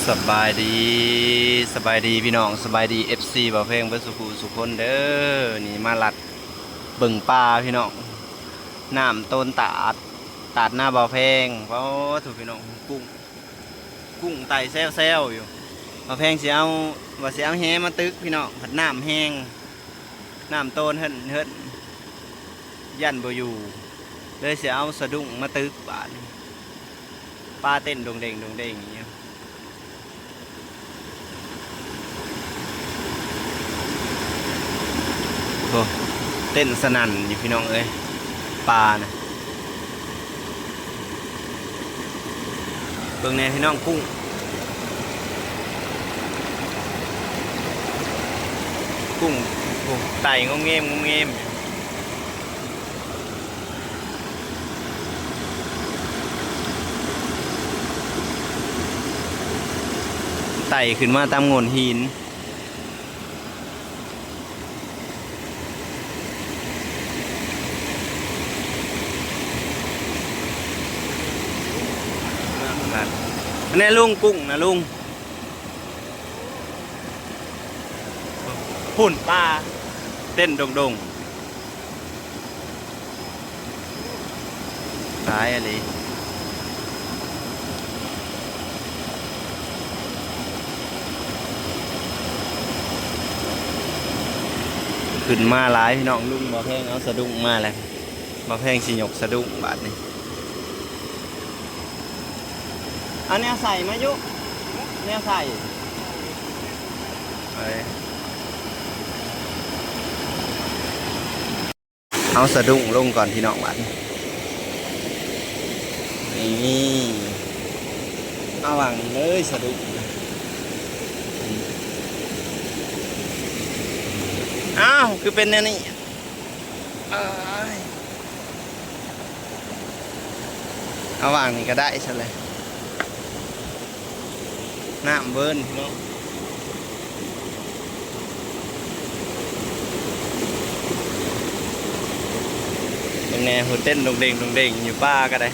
ສະບາຍດີ ສະບາຍດີພີ່ນ້ອງ ສະບາຍດີ ເອັຟຊີ ບ່າວແພງເບິດສູ່ຜູ້ສູ່ຄົນເດີ. ນີ້ມາລັດເບິ່ງປາພີ່ນ້ອງ ນ້ຳໂຕນຕາດ ຕາດນາບ່າວແພງ. ປາໂທ້ ພີ່ນ້ອງ ກຸ້ງ ກຸ້ງໄຕ່ແຊວໆຢູ່. ບ່າວແພງຊິເອົາ ວ່າຊິເອົາແຫມາຕຶກພີ່ນ້ອງ ພັດນ້ຳແຮງ ນ້ຳໂຕນເຮີ້ນໆ ຢ້ານບໍ່ຢູ່ ເລີຍຊິເອົາສະດຸ້ງມາຕຶກບາດນີ້. ປາເຕັ້ນດົງເດັງ ດົງເດັງຢູ່. ໂອ້ ເຕັ້ນສະໜັ່ນຢູ່ພີ່ນ້ອງເອີຍ ປານະ. ເບິ່ງແດ່ພີ່ນ້ອງ ກຸ້ງ ກຸ້ງ ໂອ້ ໄຕ່ງອມແງມ ງອມແງມ ໄຕ່ຂຶ້ນມາຕາມໂງ່ນຫີນ. ອັນນີ້ລຸງ ກຸ້ງນະລຸງ ພຸ້ນ ປາເຕັ້ນດົງໆ. ຫຼາຍອີ່ຫຼີ ຂຶ້ນມາຫຼາຍພີ່ນ້ອງ. ລຸງບ່າວແພງເອົາສະດຸ້ງມາແລ້ວ ບ່າວແພງຊິຍົກສະດຸ້ງບາດນີ້. ເອົາແນວໃສ່ມາຢູ່ ແນວໃສ່ ເອີ ເອົາສະດຸ້ງລົງກ່ອນພີ່ນ້ອງບາດນີ້. ນີ້ ເອົາວາງເລີຍສະດຸ້ງ. ອ້າວ ຄືເປັນແນວນີ້ ເອີຍ ເອົາວາງນີ້ກໍໄດ້ຊັ້ນແຫຼະ. ນ້ຳເບີນພີ່ນ້ອງ ເບິ່ງແດ່ ໂຫ ເຕັ້ນດົງເດັງ ດົງເດັງຢູ່ ປາກໍໄດ້.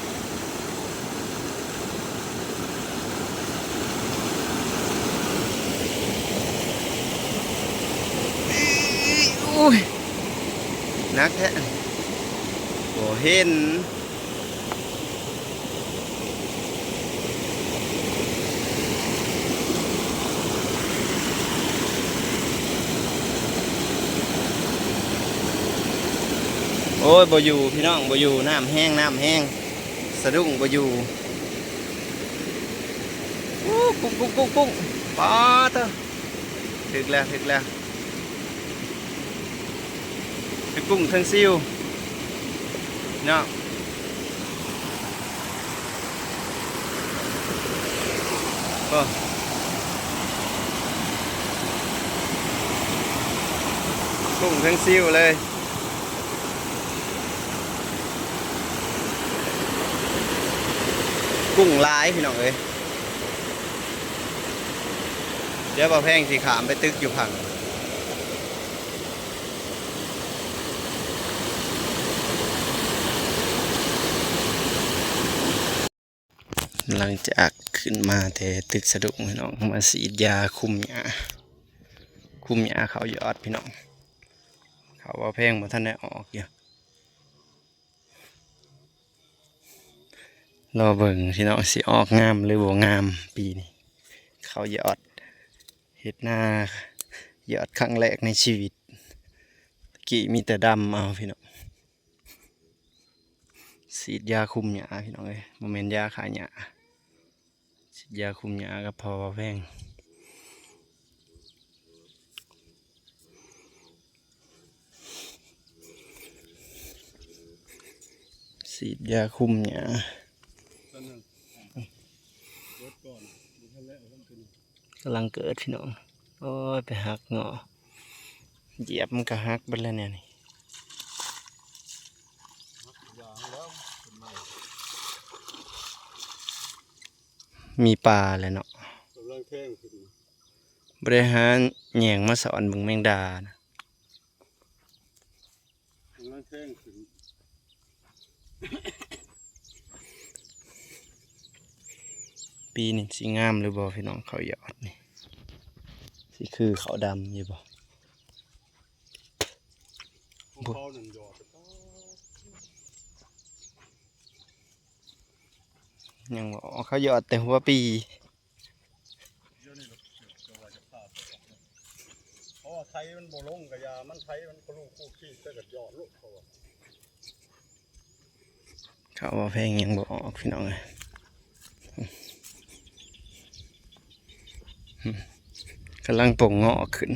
ໂອ້ຍ ໜັກແທ້ ບໍ່ເຫັນ. ໂອ້ຍ ບໍ່ຢູ່ພີ່ນ້ອງ ບໍ່ຢູ່ ນ້ຳແຮງ ນ້ຳແຮງ ສະດຸ້ງບໍ່ຢູ່. ໂອ້ ກຸ້ງ ກຸ້ງ ກຸ້ງ ກຸ້ງ ປາດເຕີ ຖືກແລ້ວ ຖືກແລ້ວ. ທັງກຸ້ງທັງຊິວເນາະ ໂອ້ ກຸ້ງທັງຊິວເລີຍ ກຸ້ງຫຼາຍພີ່ນ້ອງເອີຍ. ດຽວບ່າວແພງຊິຂ້າມໄປຕຶກຢູ່ຝັ່ງ. ຫຼັງຈາກຂຶ້ນມາແຕ່ຕຶກສະດຸ້ງພີ່ນ້ອງ ມາສີດຢາຄຸມຫຍ້າ ຄຸມຫຍ້າເຂົ້າຍອດພີ່ນ້ອງ. ເຂົ້າບ່າວແພງບໍ່ທັນໄດ້ອອກຢູ່. ລໍເບິ່ງພີ່ນ້ອງ ຊິອອກງາມຫຼືບໍ່ງາມປີນີ້ ເຂົ້າຍອດ ເຮັດນາຍອດຄັ້ງແລກໃນຊີວິດ ຕະກີ້ມີແຕ່ດຳເອົາພີ່ນ້ອງ. ສີດຢາຄຸມຫຍ້າພີ່ນ້ອງເອີຍ ບໍ່ແມ່ນຢາຂ້າຫຍ້າ. ສີດຢາຄຸມຫຍ້າກັບພໍ່ບ່າວແພງ ສີດຢາຄຸມຫຍ້າ ກຳລັງເກີດພີ່ນ້ອງ. ໂອ້ຍ ໄປຫັກເງາະ ຢຽບມັນກະຫັກເບິດແລ້ວແນວນີ້. ມີປາແຫຼະເນາະ ກຳລັງແທງຂຶ້ນ ບໍ່ໄດ້ຫາແຍງມາສອນເບິ່ງແມງດານະ ກຳລັງແທງຂຶ້ນ. ປີນີ້ຊິງາມຫຼືບໍ່ພີ່ນ້ອງ ເຂົ້າຍອດນີ້ ຊິຄືເຂົ້າດຳຢູ່ບໍ່? ຂອງເຂົານັ້ນຍອດ ຍັງບໍ່ອອກ ເຂົາຍອດແຕ່ຫົວປີ. ດຽວນີ້ລະ ເພາະວ່າໄຖມັນບໍ່ລົງກະຢ່າ ມັນໄຖມັນກະລູກຄູ່ຄີໄປກະຍອດໂລດ ເຂົາວ່າ ເຂົາວ່າແພງຍັງບໍ່ອອກພີ່ນ້ອງເອີຍ. ກຳລັງປົ່ງເງາະຂຶ້ນ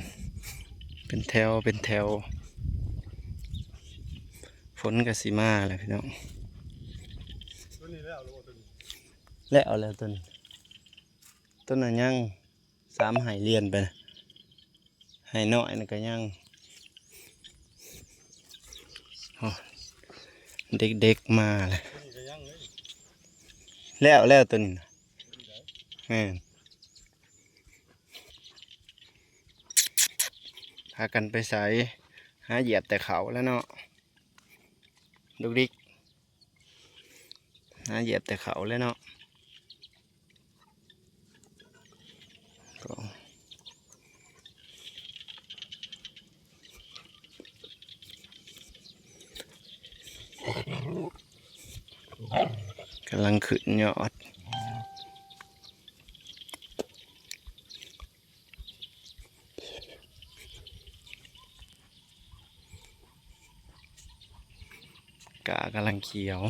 ເປັນແຖວເປັນແຖວ ຝົນກະຊິມາແລ້ວພີ່ນ້ອງ. ໂຕນີ້ແລ້ວແລ້ວບໍ່? ໂຕນີ້ແລ້ວແລ້ວ ໂຕນີ້ ໂຕນັ້ນຍັງ ສາມໄຮ່ລຽນໄປນະ ໄຮ່ນ້ອຍນັ້ນກະຍັງ. ໂອ້ ເດັກໆມາແລ້ວ ໂຕນີ້ກະຍັງເລີຍ ແລ້ວແລ້ວໂຕນີ້ນະ ໂຕນີ້ໄດ໋ ແມ່ນ. ພາກັນໄປໃສ? ຫາຢຽບແຕ່ເຂົ້າແລ້ວເນາະ ລູກດິກ ຫາຢຽບແຕ່ເຂົ້າແລ້ວເນາະ. ກຳລັງຂຶ້ນຍອດ ກ້າກຳລັງຂຽວ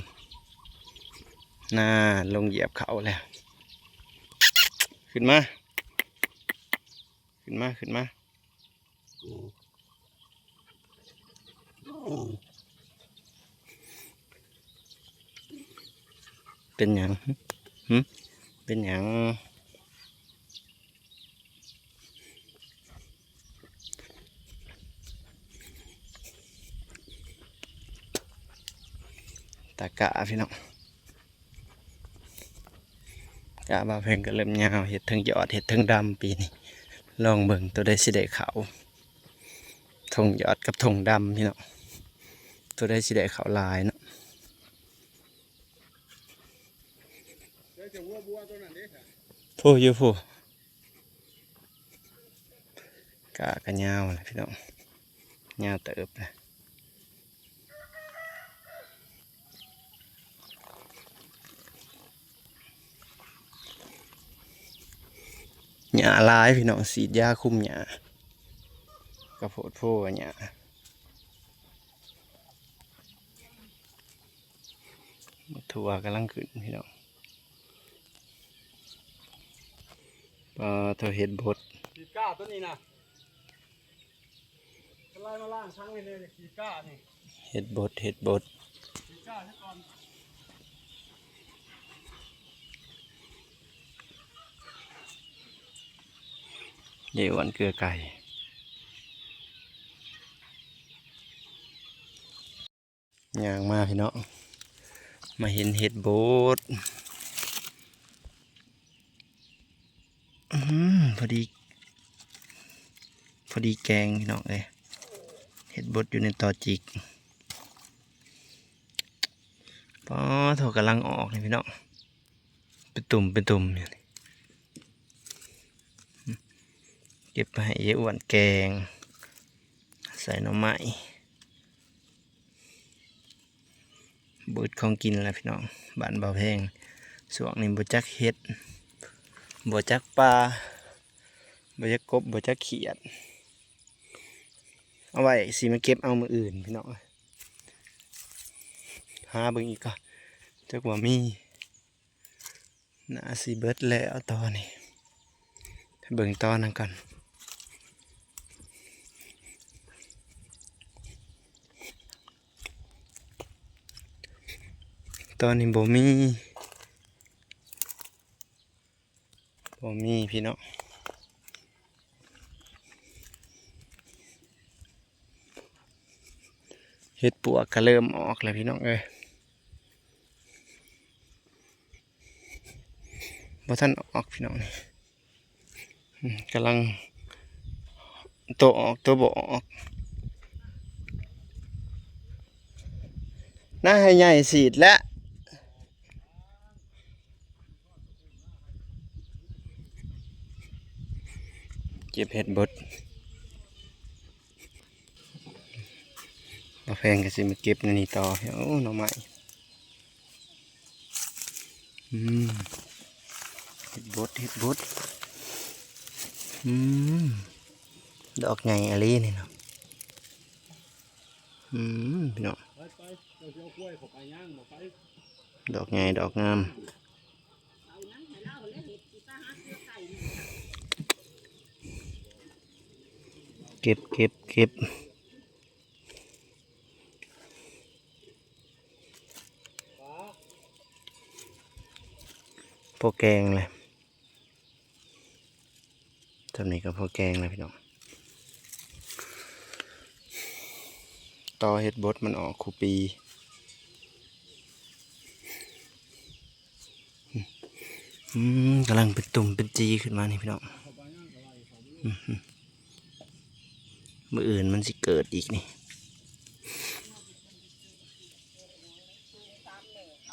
ນາ ລົງຢຽບເຂົ້າແລ້ວ ຂຶ້ນມາ ຂຶ້ນມາ ຂຶ້ນມາ. ເປັນຫຍັງ? ຫຶ? ເປັນຫຍັງ? ຕາກ້າພີ່ນ້ອງ. ກ້າບ່າວແພງກະເລີ່ມຍາວ ເຮັດເທິງຍອດເຮັດເທິງດຳປີນີ້ ລອງເບິ່ງໂຕໃດຊິໄດ້ເຂົ້າ ທົ່ງຍອດກັບທົ່ງດຳພີ່ນ້ອງ ໂຕໃດຊິໄດ້ເຂົ້າຫຼາຍເນາະ. ຜູ້ຢູ່ຜູ້ ກ້າກະຍາວແຫຼະພີ່ນ້ອງ ຍາວເຕີບແຫຼະ. ຫຍ້າຫຼາຍພີ່ນ້ອງ ສີດຢາຄຸມຫຍ້າ ກະໂພດໂພຫຍ້າ. ໝາກຖົ່ວກຳລັງຂຶ້ນພີ່ນ້ອງ ປາໂທ້ ເຫັດບົດ ຂີດກ້າໂຕນີ້ນະ ກະໄລ່ມາລ້າງຖັງໃຫ້ແດ່ ຂີດກ້ານີ້ ເຫັດບົດ ເຫັດບົດ ຂີດກ້າຊະກ່ອນ. ເຢ ອ້ວນເກືອໄກ່ ຍ່າງມາພີ່ນ້ອງ ມາເຫັນເຫັດບົດ ອືມ ພໍດີ ພໍດີແກງພີ່ນ້ອງເອີຍ ເຫັດບົດຢູ່ໃນຕໍຈິກ ປາໂທ້ ກຳລັງອອກນີ້ພີ່ນ້ອງ ເປັນຕຸ່ມເປັນຕຸ່ມຢູ່ນີ້ ເກັບໄປໃຫ້ເຢອ້ວນແກງ ໃສ່ໜໍ່ໄມ້. ເບິດຂອງກິນແລ້ວພີ່ນ້ອງ ບ້ານບ່າວແພງ ຊ່ວງນີ້ບໍ່ຈັກເຫັດ ບໍ່ຈັກປາ ບໍ່ຈັກກົບ ບໍ່ຈັກຂຽດ ເອົາໄວ້ຊິມາເກັບເອົາມື້ອື່ນພີ່ນ້ອງ ຫາເບິ່ງອີກກ່ອນ ຈັກວ່າມີ. ໜ້າຊິເບິດແລ້ວຕອນນີ້ ເບິ່ງຕອນນັ້ນກ່ອນ ຕອນນີ້ບໍ່ມີ ບໍ່ມີພີ່ນ້ອງ ເຫັດປວກກະເລີ່ມອອກແລ້ວພີ່ນ້ອງເອີຍ. ບໍ່ທັນອອກພີ່ນ້ອງ ອືມ ກຳລັງໂຕອອກໂຕບໍ່ອອກ ໜ້າໃຫ້ໃຫຍ່ສີດແລ້ວ. ເກັບເຫັດບົດ ບ່າວແພງກໍຊິມາເກັບແນວນີ້ຕໍ່. ໂອ້ ໜໍ່ໄມ້ ອືມ ເຫັດບົດ ເຫັດບົດ ອືມ ດອກໃຫຍ່ອີ່ຫຼີນີ້ເນາະ. ອືມ ພີ່ນ້ອງ ໄປໆ ເຈົ້າຊິເອົາຄວາຍເຂົ້າໄປຍ່າງບໍ່ໄປ ດອກໃຫຍ່ ດອກງາມ ເກັບ ເກັບ ເກັບ ພໍແກງແຫຼະ. ສ່ຳນີ້ກໍພໍແກງແລ້ວພີ່ນ້ອງ ຕໍ່ເຫັດບົດມັນອອກຄູ່ປີ. ອືມ ກຳລັງເປັນຕຸ່ມເປັນຈີຂຶ້ນມານີ້ພີ່ນ້ອງ. ອືມ ມື້ອື່ນມັນຊິເກີດອີກນີ້.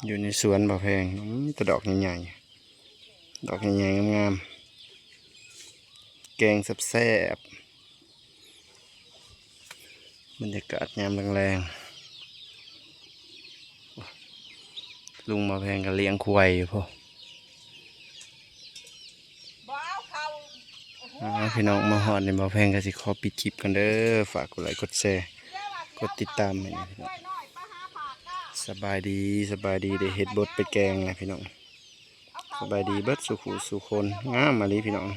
ຢູ່ໃນສວນບ່າວແພງ ອືມ ແຕ່ດອກໃຫຍ່ໆ ດອກໃຫຍ່ໆ ງາມໆ ແກງແຊບໆ ບັນຍາກາດຍາມແລງໆ. ລຸງບ່າວແພງກໍລ້ຽງຄວາຍຢູ່ພຸ້ນ. ອ່າ ພີ່ນ້ອງ ມາຮອດນີ້ ບ່າວແພງກໍຊິຂໍປິດຄລິບກ່ອນເດີ. ຝາກກົດໄລກົດແຊ ກົດຕິດຕາມໃຫ້ແດ່ພີ່ນ້ອງ. ສະບາຍດີ ສະບາຍດີ ໄດ້ເຫັດບົດໄປແກງແລ້ວພີ່ນ້ອງ. ສະບາຍດີເບິດສູ່ຜູ້ສູ່ຄົນ ງາມອີ່ຫຼີພີ່ນ້ອງ.